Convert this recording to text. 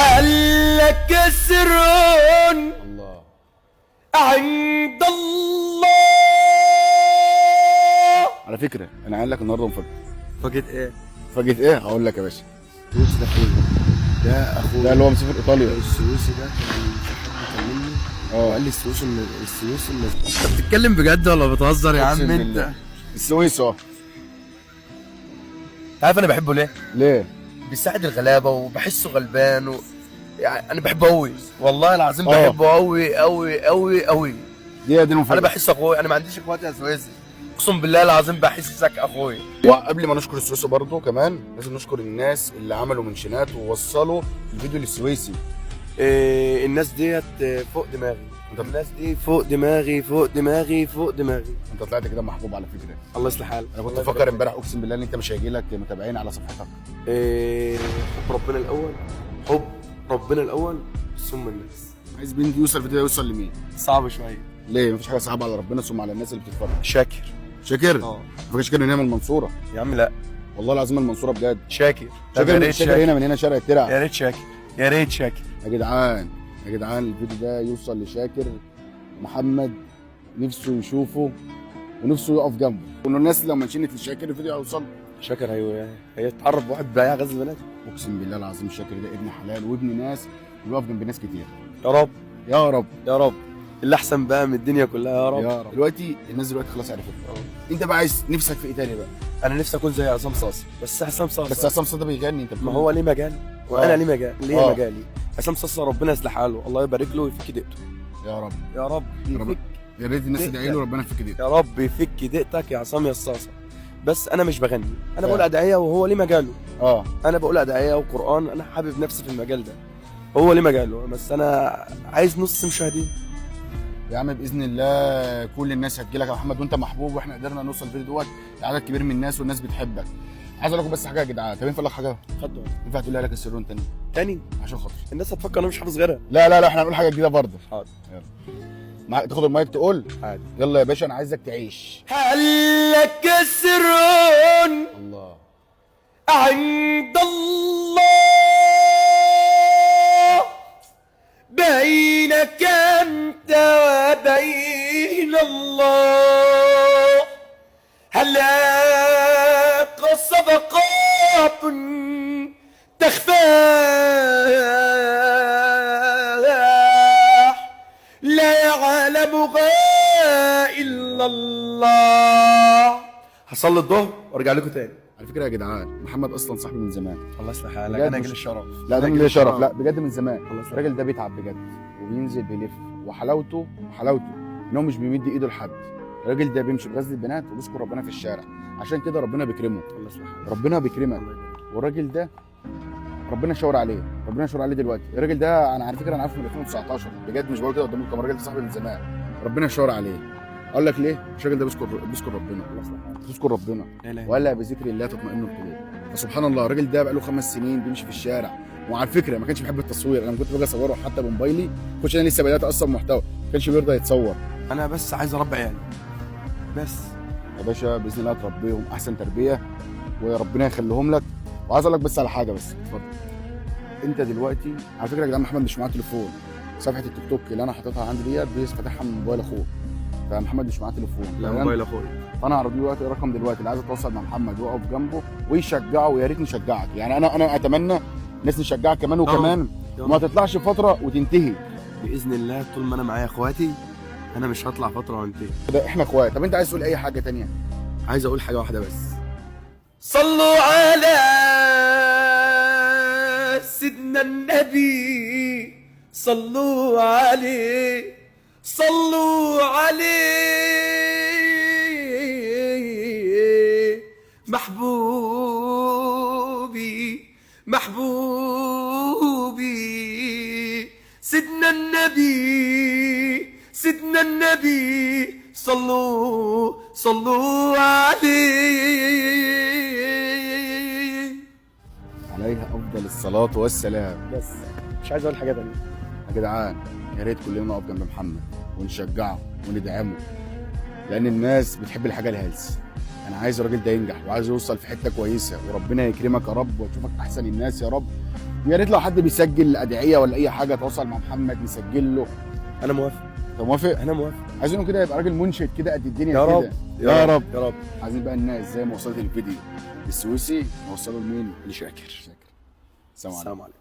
هل لك سر الله عند الله؟ على فكرة انا عامل لك النهارده مفاجاة. فاجئة ايه؟ مفاجاة ايه؟ هقول لك يا باشا. السويسي ده اخويا، ده اخويا ده اللي هو مسافر ايطاليا. السويسي ده كان في حد كلمني وقال لي السويسي السويسي انت بتتكلم بجد ولا بتهزر يا عم أقسم انت؟ بالله. السويس اهو. عارف انا بحبه ليه؟ ليه؟ بيساعد الغلابة وبحسه غلبان يعني انا بحبه قوي والله العظيم، بحبه قوي قوي قوي قوي. دي المفاجاة. انا بحس اخويا، انا ما عنديش اخوات يا سويسي، اقسم بالله العظيم بحسك اخويا. وقبل ما نشكر السويسي برضو كمان لازم نشكر الناس اللي عملوا منشنات ووصلوا الفيديو للسويسي. إيه الناس ديت فوق دماغي، الناس دي فوق دماغي فوق دماغي فوق دماغي. انت طلعت كده محبوب على فكرة. الله يصلح حالك. انا كنت بفكر امبارح اقسم بالله ان انت مش هيجي لك متابعين على صفحتك. إيه، حب ربنا الاول، حب ربنا الاول ثم الناس. عايز بنت يوصل الفيديو ده يوصل لمين؟ صعب شوية. ليه؟ مفيش حاجة صعبة على ربنا ثم على الناس اللي بتتفرج. شاكر. شاكر؟ اه فاكر شاكر هنا من المنصورة. يا عم لا والله العظيم المنصورة بجد. شاكر. طب يا شاكر ريت شاكر شاكر، هنا من هنا شارع الترع. يا ريت شاكر، يا ريت شاكر. يا جدعان يا جدعان الفيديو ده يوصل لشاكر محمد، نفسه يشوفه ونفسه يقف جنبه، وانه الناس لو منشنت لشاكر الفيديو هيوصل. شاكر هيو هيتعرف بواحد بياع غزل بنات. اقسم بالله العظيم شاكر ده ابن حلال وابن ناس، ويقف جنب ناس كتير. يا رب يا رب يا رب، اللي احسن بقى من الدنيا كلها يا رب. يا رب. دلوقتي الناس دلوقتي خلاص عرفت. انت بقى عايز نفسك في ايه تاني بقى؟ انا نفسي اكون زي عصام صاصا، بس عصام صاصا بس عصام صاصا ده بيغني، انت ما هو ليه مجال وانا ليه مجال، ليه مجالي. عصام صاصا ربنا يصلح حاله، الله يبارك له ويفك دقته. يا رب يا رب يفك، يا ريت الناس تدعي له ربنا يفك دقته. يا رب يفك دقتك يا عصام يا الصاصه. بس انا مش بغني، انا بقول ادعية وهو ليه مجاله. انا بقول ادعية وقران، انا حابب نفسي في المجال ده، هو ليه مجاله، بس انا عايز نص مشاهدين. يا عم باذن الله كل الناس هتجيلك يا محمد، وانت محبوب، واحنا قدرنا نوصل الفيديو دوت لعدد كبير من الناس والناس بتحبك. عايز اقول لكم بس حاجة يا جدعان. طب ينفع اقول لك حاجة؟ اتفضل. ينفع تقولها لك السرون تاني؟ تاني عشان خاطر الناس هتفكر انا مش حافظ غيرها. لا لا لا، احنا هنقول حاجة جديدة برضه. حاضر. يلا تاخد المايك تقول. حاضر. يلا يا باشا انا عايزك تعيش. هل لك سر الله عند الله بينك أنت وبين الله، هل لك صدقات تخفى لا يعلمها إلا الله؟ هصلي الظهر وارجع لكم تاني. على فكرة يا جدعان محمد اصلا صاحبي من زمان. الله يصلح حالك. انا جيل الشرف. لا ده ليا شرف، لا بجد من زمان. الراجل ده بيتعب بجد وبينزل بيلف، وحلاوته حلاوته ان هو مش بيمد ايده لحد. الراجل ده بيمشي بغزل البنات وبيشكر ربنا في الشارع، عشان كده ربنا بيكرمه. الله يصلح حالك. ربنا بيكرمك. والراجل ده ربنا شاور عليه، ربنا شاور عليه دلوقتي. الراجل ده انا على فكرة انا عارفه من 2019 بجد، مش بقول كده قدام الكاميرا، الراجل ده صاحبي من زمان. ربنا شاور عليه. اقول لك ليه؟ الراجل ده بيذكر ربنا. بيذكر ربنا، ولا بذكر الله تطمئن القلوب. فسبحان الله الراجل ده بقى له 5 سنين بيمشي في الشارع. وعلى فكرة ما كانش بيحب التصوير، انا كنت باجي اصوره حتى بموبايلي، كنتش انا لسه بدات اصلا محتوى، ما كانش بيرضى يتصور. انا بس عايز اربي عيالي بس. يا باشا باذن الله تربيهم احسن تربيه وربنا يخليهم لك. وعايز اقول لك بس على حاجة بس. اتفضل. انت دلوقتي على فكرة يا جدعان محمد مش معاه تليفون. صفحة التيك توك اللي انا حاططها عندي ديت فاتحها من موبايل اخوه، فمحمد مش معاه تليفون. لا موبايل اخويا. فانا هعرض له دلوقتي الرقم دلوقتي، اللي عايز اتواصل مع محمد ويقف جنبه ويشجعه، ويا ريت نشجعك. يعني انا اتمنى الناس نشجعك كمان وكمان، وما تطلعش فترة وتنتهي باذن الله. طول ما انا معايا اخواتي انا مش هطلع فترة وانتهي. ده احنا اخوات. طب انت عايز تقول اي حاجة تانية؟ عايز اقول حاجة واحدة بس. صلوا على سيدنا النبي، صلوا عليه، صلوا عليه، محبوبي محبوبي سيدنا النبي، سيدنا النبي، صلوا صلوا عليه، عليها افضل الصلاة والسلام. بس مش عايز اقول حاجة تانية يا جدعان. يا ريت كلنا نقف جنب محمد ونشجعه وندعمه، لان الناس بتحب الحاجة الهلس. انا عايز الراجل ده ينجح وعايز يوصل في حتة كويسة، وربنا يكرمك يا رب وتشوفك احسن الناس يا رب. يا ريت لو حد بيسجل ادعية ولا اي حاجة تواصل مع محمد نسجل له. انا موافق. انت موافق؟ انا موافق. عايزينه كده يبقى راجل منشد كده قد الدنيا يا كده. رب. يا رب. يا رب. عايزين بقى الناس زي ما وصلت الفيديو للسويسي نوصله لمين؟ لشاكر. شاكر. السلام عليكم. السلام عليكم.